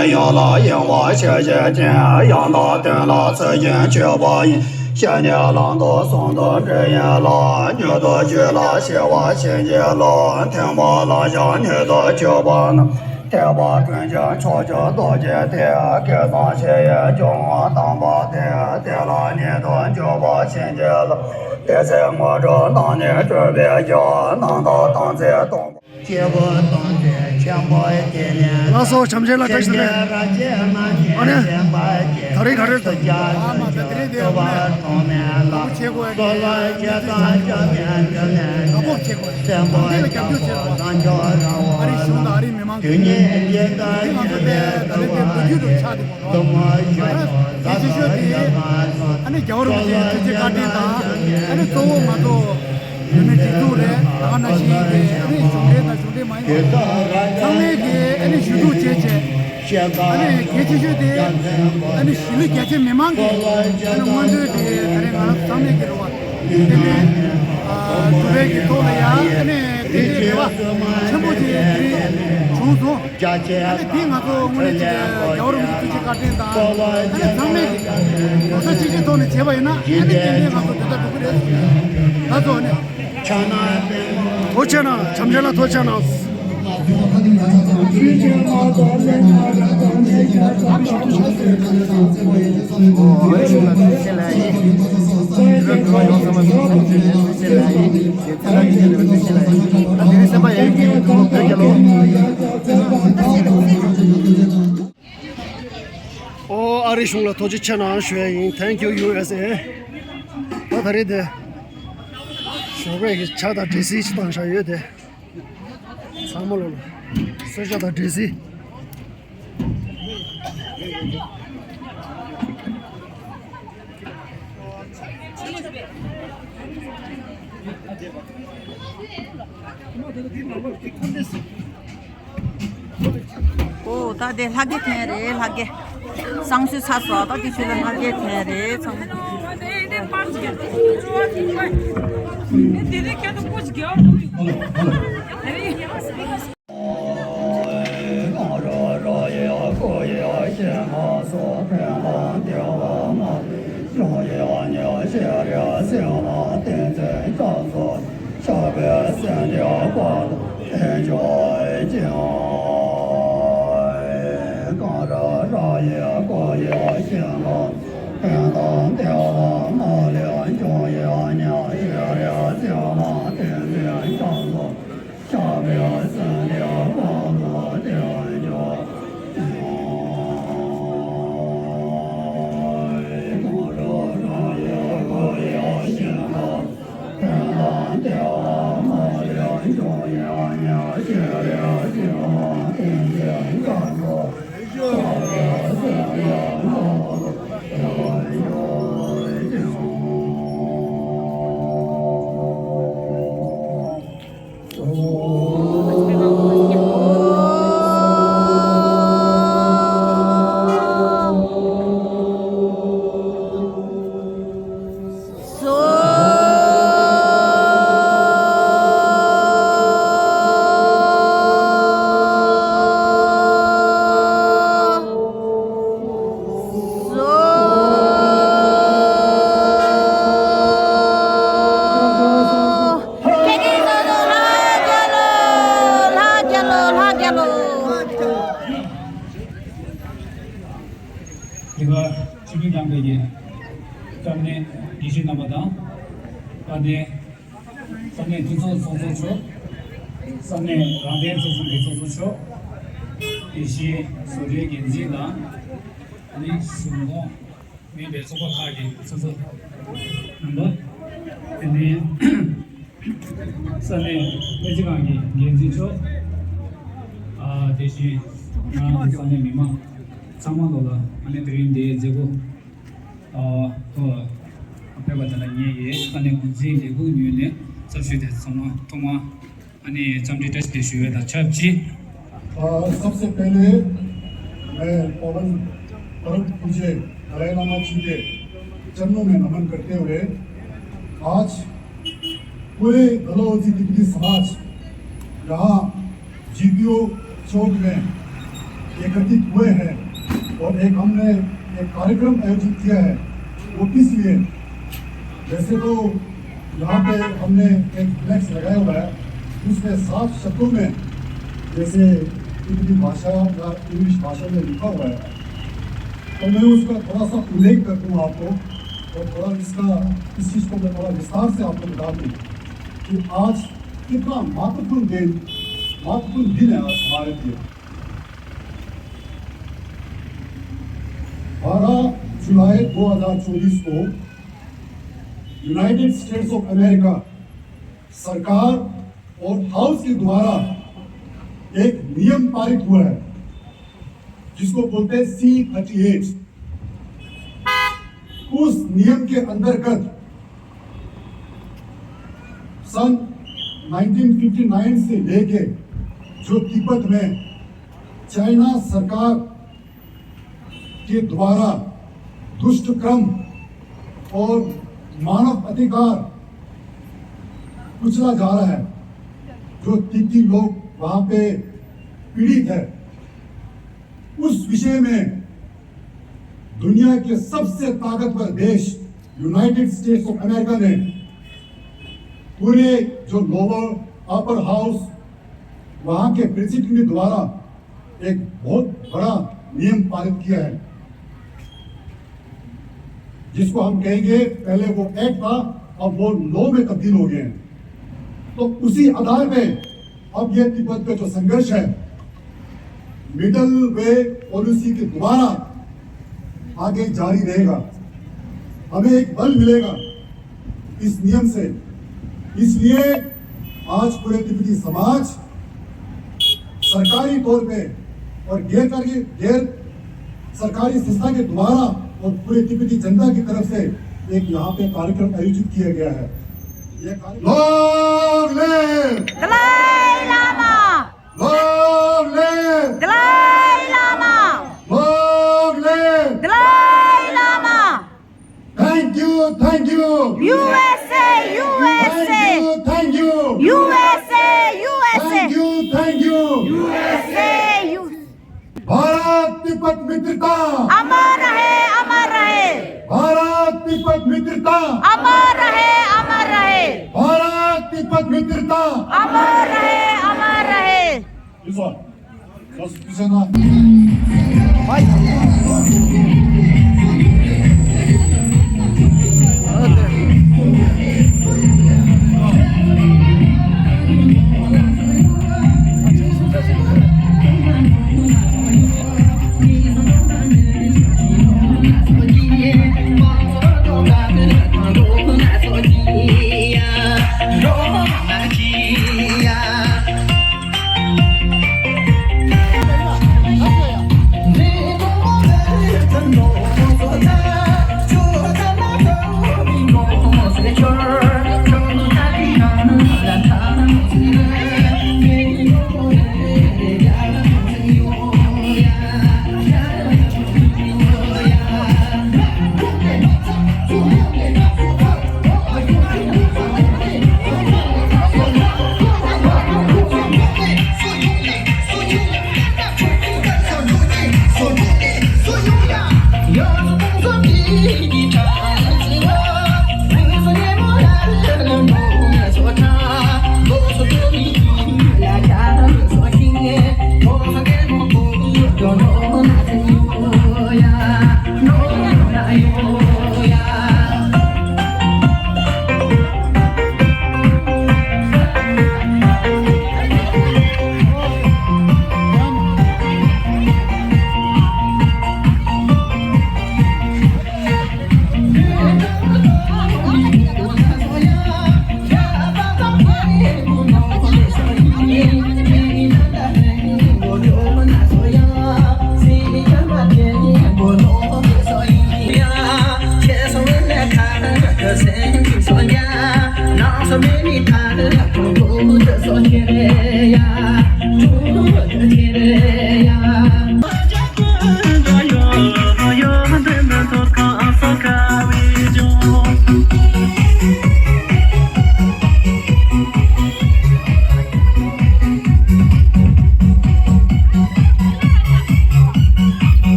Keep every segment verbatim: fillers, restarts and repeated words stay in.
ཡང་ལ་ཡང་བ་ཤེས་བྱེད་ཅན། ཡང་དག་དོན་ལ་ཚུལ་བཞིན་དཔྱོད་པ་ཡིན། བཤེས་གཉེན་ལམ་དུ་གསུམ་དུ་འདྲེས་ཡིན་ལ། མྱུར་དུ་ཆོས་ལ་སྐྱེ་བར་བྱིན་གྱིས་རློབས། ཐེག་པ་བླ་བྱ་སྣོད་དུ་གྱུར་པ་རྣམས། ཐེག་པ་ཀུན་ཀྱང་མཆོག་གྱུར་རྡོ་རྗེ་ཐེག། སྐལ་བཟང་ཆེ་ཡི་སྐྱོང་བ་དམ་པ་དེས། དེ་ལ་ཉིད་དུ་འཇུག་པར་བྱིན་གྱིས་རློབས། དེ་ཚེ་དངོས་གྲུབ་བདག་ནི་སྒྲུབ་པའི་རྒྱུ། རྣམ་དག་དམ་ཚིག་སྟོང་པ། སྐྱེས་བུ་སྟོང་ཕྲག་ཆེན་པོ་དེ་ནི། ལགས་སོ། བྱམས་ཆེན་ལགས་བཀྲ་ཤིས་བདེ་ལེགས། ཨ་ནི། ད་རེས་ག་རེ་འདུག་ཨ་མ་ད་དེ་རིང་དེ་ཡོད་ནས། ལགས་པོ་བྱེད་དགོས་ཡ་གི་ལགས་པོ་བྱེད་དགོས། དེ་ལ་རྒྱབ་སྐྱོར་བྱེད་དགོས། ཨ་རིའི་གཞུང་དང་ཨ་རིའི་མི་མང་གིས་དེ་ང་ཚོ་དེ་ད་རེས་དེ་བོད་བརྒྱུད་དུ་ཆགས་བསྡད་པ་རེད། ཨ་ནི་གལ་ཆེ་ཤོས་དེ་ཨ་ནི་རྒྱལ་བ་རིན་པོ་ཆེའི་ཐུགས་རྗེ་བཀའ་དྲིན་དང་། ཨ་ནི་གཙོ་བོ་ང་ཚོ་བོད་མི་སྒྲིག་འཛུགས་རེད། ད་ག་ནང་བཞིན་གྱི་ཨ་ནི་གཞུང་འབྲེལ་དང་གཞུང་འབྲེལ་མ་ཡིན་པ་ཚང་མས་ཀྱི་ཨ་ནི་ཞུ་གཏུག་བྱས་བྱས། ཨ་ནི་གལ་ཆེ་ཤོས་དེ་ཨ་ནི་གཞིས་ལུས་རྒྱ་ཆེ་མི་མང་གི་ཨ་ནི་མངོན་འདོད་དེ་ད་རེས་ང་རང་ཚོ་ཚང་མས་ཀྱི་རེ་བ་དེ་ནས་གྲུབ་པའི་གི་ཐོག་ལ་ཡང་ཨ་ནི་དེ་འདྲའི་རེ་བ་ཆེན་པོ་ཅིག་དེ་རིང་བྱུང་སོང་། ཨ་ནི་དེ་ང་ཚོ་དངོས་གནས་ཅིག་རྒྱལ་བ་རིན་པོ་ཆེའི་ཐུགས་རྗེ་བཀའ་དྲིན་དང་། ཨ་ནི་ཚང་མས་ཀྱི་ངོ་ཚ་གཅིག་གི་ཐོག་ནས་བྱས་པ་ཡིན་ན་ཨ་ནི་ཏན་ཏན་ང་ཚོ་དེ་ལྟར་འགྲོ་གི་རེད། ད་ཚོ་ཨ་ནི། ཐུགས་རྗེ་ཆེ་གནང་། བྱམས་ཆེན་ལགས་ཐུགས་རྗེ་ཆེ་གནང་། ཨོ་ཨ་རི་གཞུང་ལ་ཐུགས་རྗེ་ཆེ་གནང་ཞུ་ཡ་ཡིན། Thank you ཡུ་ཨེས་ཨེ། ད་ད་རེས་དེ་ཞོགས་པའི་གི་ཇ་དང་འབྲས་སིལ་ཅིག་བཏང་བཞག་ཡོད་དེ། ཚང་མ་ལོ་ལ་གསོལ་ཇ་དང་འབྲས་སིལ། ཨོ་ད་དེ་ལྷ་གི་ཐེངས་རེད། ལྷ་གི་བསང་གསོལ་ཚར་སོང་། ད་དེ་ཚོ་ལ་ལྷ་གི་ཐེངས་རེད་ཚང་མ། དེ་ག་སྤྱི་འཐུས་རྣམ་པ་ཡིན། སྐྱབས་གནས་དགེ་བཤེས་རྣམ་པ་དང་། དཔལ་ལྡན་ས་གནས་འཐུས་ཚོགས་ཚོགས་གཙོ་མཆོག་ས་གནས་རང་བདེན་ཚོགས་ཆུང་གི་ཚོགས་གཙོ་མཆོག་དེ་བཞིན་བཟོ་གྲྭའི་འགན་འཛིན་དང་། ཨ་ནི་གཞུང་ཁོངས་མིན་པའི་ཚོགས་པ་ཁག་གི་ཚོགས་གཙོ་རྣམ་པ། དེ་ནས་ས་གནས་ལྷན་རྒྱས་ཁང་གི་འགན་འཛིན་མཆོག་ཨ་དེ་བཞིན་ང་རང་གི་ས་གནས་མི་མང་ཚང་མ་ལོ་ལ་ཨ་ནི་དེ་རིང་འདིའི་མཛད་སྒོ་ཨ་ཐོག་ཕེབས་པ་དེ་ལ་ངེད་ཀྱི་ས་གནས་འགོ་འཛིན་ལས་ཁུངས་ངོས་ནས་ཚབ་ཞུས་ཏེ་ཚང་མ་ཐོག་མ། ཨ་ནི་འཚམས་འདྲི་བཀྲ་ཤིས་བདེ་ལེགས་ཞུ་བའི་དང་ཆབས་ཅིག་ཨ། सबसे पहले मैं परम, परम पूज्य दलाई लामा जी के चरणों में नमन करते हुए आज पूरे डलहौजी तिब्बती समाज यहाँ जीपीओ चौक में एकत्रित हुए हैं और एक हमने एक कार्यक्रम आयोजित किया है। वो किस लिए? वैसे तो यहाँ पे हमने एक फ्लेक्स लगाया हुआ है, उसमें साफ शब्दों में जैसे तिब्बती भाषा या इंग्लिश भाषा में लिखा हुआ है, तो मैं उसका थोड़ा सा उल्लेख कर दूँ आपको और थोड़ा इसका, इस चीज़ को मैं थोड़ा विस्तार से आपको बता दूँ कि आज कितना महत्वपूर्ण दिन, महत्वपूर्ण दिन है आज हमारे लिए। बारह जुलाई दो हज़ार चौबीस को यूनाइटेड स्टेट्स ऑफ अमेरिका सरकार और हाउस के द्वारा एक नियम पारित हुआ है, जिसको बोलते हैं सी थर्टी एट। उस नियम के अंतर्गत सन नाइनटीन फिफ्टी नाइन से लेके जो तिब्बत में चाइना सरकार के द्वारा दुष्टक्रम और मानव अधिकार कुचला जा रहा है, जो तिब्बती लोग वहाँ पे पीड़ित है, उस विषय में दुनिया के सबसे ताकतवर देश यूनाइटेड स्टेट्स ऑफ अमेरिका ने पूरे जो लोअर अपर हाउस वहाँ के प्रेसिडेंट के द्वारा एक बहुत बड़ा नियम पारित किया है, जिसको हम कहेंगे, पहले वो एक्ट था, अब वो लॉ में तब्दील हो गए हैं। तो उसी आधार पे अब ये तिब्बत का जो संघर्ष है, मिडल वे पॉलिसी के द्वारा आगे जारी रहेगा। हमें एक बल मिलेगा इस नियम से। इसलिए आज पूरे तिब्बती समाज सरकारी तौर पे और गैर सरकारी, गैर सरकारी संस्था के द्वारा और पूरे तिब्बती जनता की तरफ से एक यहाँ पे कार्यक्रम आयोजित किया गया है। ये कार्यक्रम Long live! Dalai Lama! Long live! Dalai Lama! Long live! Dalai Lama! Thank you, thank you. U S A, U S A. Thank you, thank you. U S A, U S A. Thank you, thank you. U S A, U S A. Bharat तिब्बत मित्रता। अमर रहे, अमर रहे। भारत तिब्बत मित्रता। अमर रहे, अमर रहे। भारत तिब्बत मित्रता। अमर रहे, अमर रहे। This one.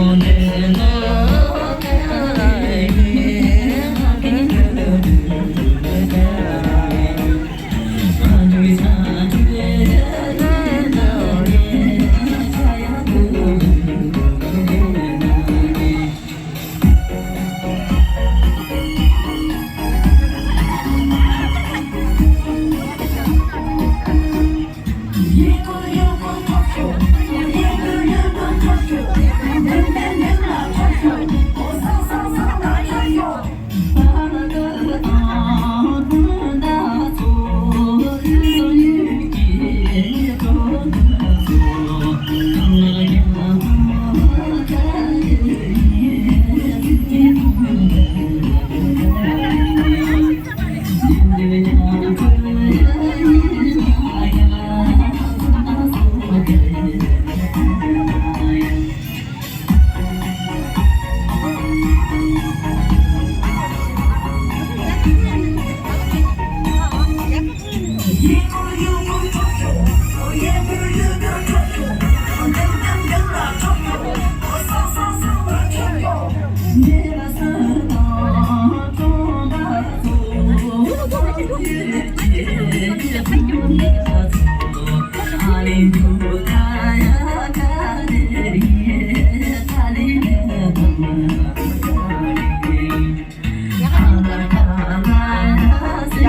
ཡ་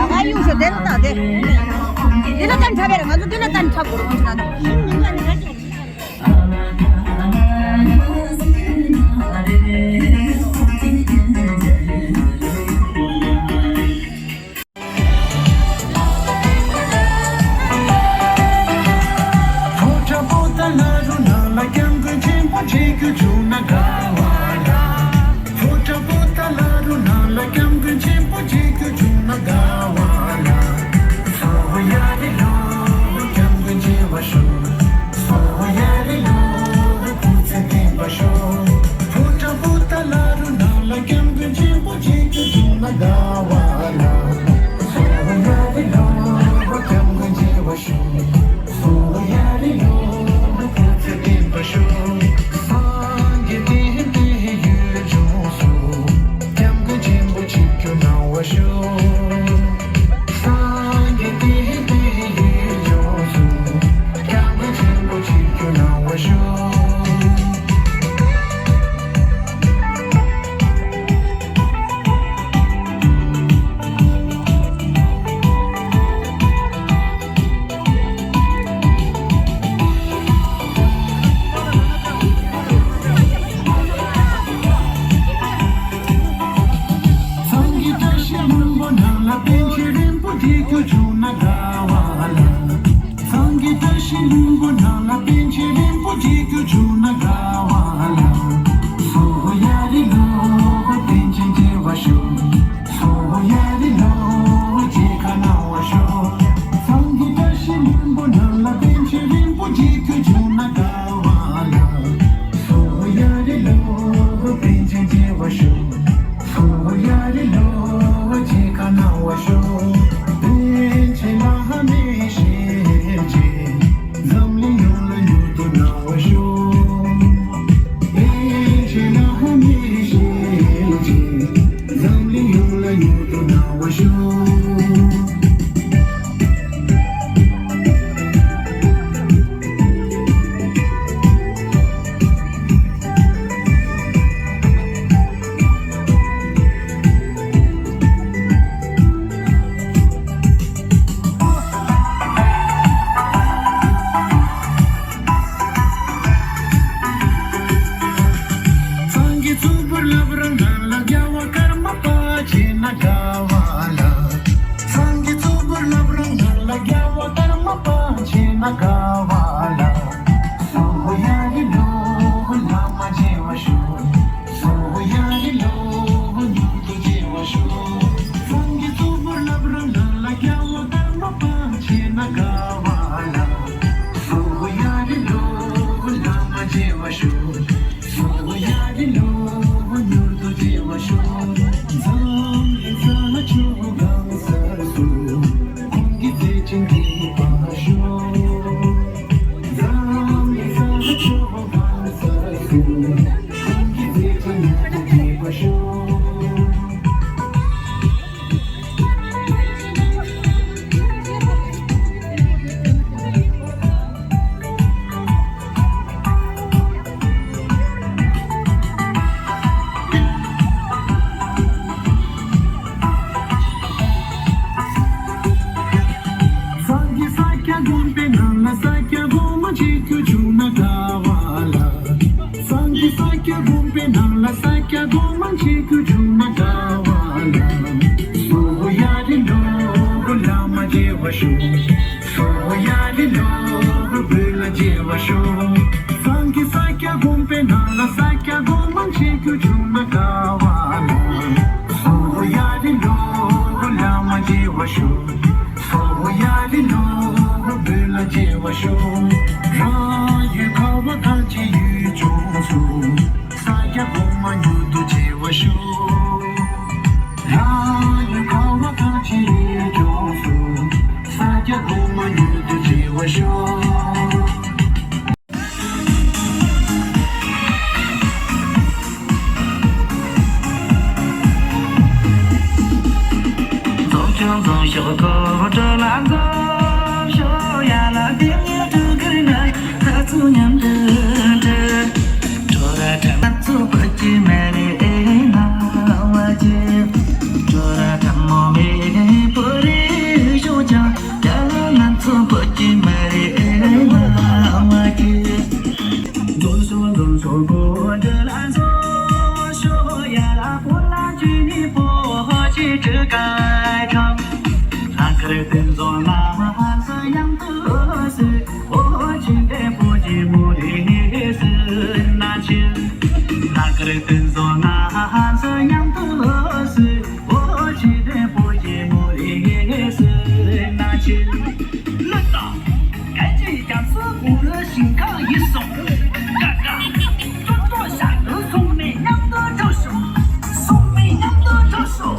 ག་གཡུག་ཤོག་དེ་ལ་བཏང་དེ། དེ་ལ་བཏང་ཁ་བེར་ང་ཚོ་དེ་ལ་བཏང་ཁ་གུ་རུ་ཁོང་ཚོ་ན་དང་། ཕོ་བྲང་པོ་ཏཱ་ལ་རུ་ནང་ལ་སྐྱབས་མགོན་ཆེན་པོ་མཇལ་རྒྱུ་བྱུང་ན་དགའ་བ་ལ། ཕོ་བྲང་པོ་ཏཱ་ལ་རུ་ནང་ལ་སྐྱབས་མགོན་ཆེན་པོ་མཇལ་རྒྱུ་བྱུང་ན་དགའ་བ་ལ། སོ་ཡ་རི་ལོ་སྐྱབས་མགོན་མཇལ་བར་ཤོག་སོ་ཡ་རི་ལོ་སྐུ་ཚེ་བརྟན་པར་ཤོག་ཕོ་བྲང་པོ་ཏཱ་ལ་རུ་ནང་ལ་སྐྱབས་མགོན་ཆེན་པོ་མཇལ་རྒྱུ་བྱུང་ན་དགའ་བ་ལ། སོ་ཡ་རི་ལོ་སྐྱབས་མགོན་མཇལ་བར་ཤོག་སོ་ཡ་རི་ལོ་སྐུ་ཚེ་བརྟན་པར་ཤོག་སངས་རྒྱས་བསྟན་པའི་ཡུལ་ལྗོངས་སུ། སྐྱབས་མགོན་ཆེན་པོ་ཆིབས་བསྒྱུར་གནང་བར་ཤོག་སངས་རྒྱས་བསྟན་པའི་ཡུལ་ལྗོངས་སུ། སྐྱབས་མགོན་ཆེན་པོ་ཆིབས་བསྒྱུར་གནང་བར་ཤོག་སངས་རྒྱས་བཀྲ་ཤིས་ལྷུན་པོ་ནང་ལ་པཎ་ཆེན་རིན་པོ་ཆེ་མཇལ་རྒྱུ་བྱུང་ན་དགའ་བ་ལ། སངས་རྒྱས་བཀྲ་ཤིས་ལྷུན་པོ་ནང་ལ་པཎ་ཆེན་རིན་པོ་ཆེ་མཇལ་རྒྱུ་བྱུང་ན་དགའ་བ་ལ། སོ་ཡ་རི་ལོ་པཎ་ཆེན་མཇལ་བར་ཤོག་སོ་ཡ་རི་ལོ་མཇལ་ཁ་གནང་བར་ཤོག་སངས་རྒྱས་བཀྲ་ཤིས་ལྷུན་པོ་ནང་ལ་པཎ་ཆེན་རིན་པོ་ཆེ་མཇལ་རྒྱུ་བྱུང་ན་དགའ་བ་ལ། སོ་ཡ་རི་ལོ་པཎ་ཆེན་མཇལ་བར་ཤོག་སོ་ཡ་རི་ལོ་མཇལ་ཁ་གནང་བར་ཤོག་པཎ་ཆེན་བླ་མའི་ཞལ་མཇལ། འཛམ་གླིང་ཡོངས་ལ་མྱུར་དུ་གནང་བར་ཤོག་པཎ་ཆེན་བླ་མའི་ཞལ་མཇལ། འཛམ་གླིང་ཡོངས་ལ་མྱུར་དུ་གནང་བར་ཤོག་སངས་རྒྱས་གཙུག་པུར་བླ་བྲང་ནང་ལ་རྒྱལ་བ་ཀརྨ་པ་མཇལ་ན་དགའ་བ་ལ། སངས་རྒྱས་གཙུག་པུར་བླ་བྲང་ནང་ལ་རྒྱལ་བ་ཀརྨ་པ་མཇལ་ན་དགའ་བ་ལ། སོ་ཡ་རི་ལོ་བླ་མ་མཇལ་བར་ཤོག་སོ་ཡ་རི་ལོ་མྱུར་དུ་མཇལ་བར་ཤོག་སངས་རྒྱས་གཙུག་པུར་བླ་བྲང་ནང་ལ་རྒྱལ་བ་ཀརྨ་པ་མཇལ་ན་དགའ་བ་ལ། སོ་ཡ་རི་ལོ་བླ་མ་མཇལ་བར་ཤོག་སོ་ཡ་རི་ལོ་མྱུར་དུ་མཇལ་ ས་སྐྱ་དགོན་པའི་ནང་ལ་ས་སྐྱ་སྒོ་མང་ཆེ་གུ་བྱུང་མ་དགའ་བ་ལ། སོ་ཡ་རི་ལོ་བླ་མ་མཇལ་བར་ཤོག་སོ་ཡ་རི་ལོ་བོད་ལ་མཇལ་བར་ཤོག་སང་གི་ས་སྐྱ་དགོན་པའི་ནང་ལ་ས་སྐྱ་སྒོ་མང་ཆེ་གུ་བྱུང་མ་དགའ་བ་ལ། སོ་ཡ་རི་ལོ་བླ་མ་མཇལ་བར་ཤོག་སོ་ཡ་རི་ལོ་བོད་ལ་མཇལ་བར་ཤོག་རང་ཡུལ་ཁ་བ་གངས་ཅན་ཡུལ་ལྗོངས་སུ། ས་སྐྱ་གོང་མ་མྱུར་དུ་མཇལ་བར་ཤོག་རང་ཡུལ་ཁ་བ་གངས་ཅན་ཡུལ་ལྗོངས་སུ། ས་སྐྱ་གོང་མ་མྱུར་དུ་མཇལ་བར་ཤོག་འཛོམས་ཤོག་འཛོམས་ཤོག་གོ་སྒྲོ་ལ་འཛོམས་ཤོག་ཡ་ལ་དེ་ཉིད་དུ་ཁུར་ན་ཁ་ཚུ་མཉམ་དུ་འདྲ། ཁྲོ་ར་ཁྲ་ང་ཚོ་བོད་ཀྱི་མི་རིགས་ཨེ་མ་བ་ཀྱི། ཁྲོ་ར་ཁྲ་མོ་མི་རིགས་བོད་རིགས་ཤོག་ཀྱང་ཡ་ལ་ང་ཚོ་བོད་ཀྱི་མི་རིགས་ཨེ་མ་བ་ཀྱི། འཛོམས་ཤོག་འཛོམས་ཤོག་གོ་སྒྲོ་ལ་འཛོམས་ཤོག་ཡ་ལ་བོད་ལ་ཅི་ནི་བོད་ཀྱི་གྲུ་ཁ་ཁྲ། ལྷག་དཀར་སྟོན་བཟང་ང་ཚོ་མཉམ་དུ་སུ། ཨོ་ཆེ་འདྲེ་བོད་ཀྱི་མོ་རེ་སུ་ན་ཆེ། ལྷག་དཀར་སྟོན་བཟང་ང་ཚོ་མཉམ་དུ་སུ། ཨོ་ཆེ་འདྲེ་བོད་ཀྱི་མོ་རེ་སུ་ན་ཆེ། ལགས་སོ། གལ་ཆེའི་རྒྱ་མཚོ་དགུང་ལོའི་ཞིང་ཁམས་ཡིན་སོང་། ཀ་ཀ་ཀྲོ་ཀྲོ་ཞག་ཏུ་སོང་མི་མཉམ་དུ་འགྲོ་ཤོག་སོང་མི་མཉམ་དུ་འགྲོ་ཤོག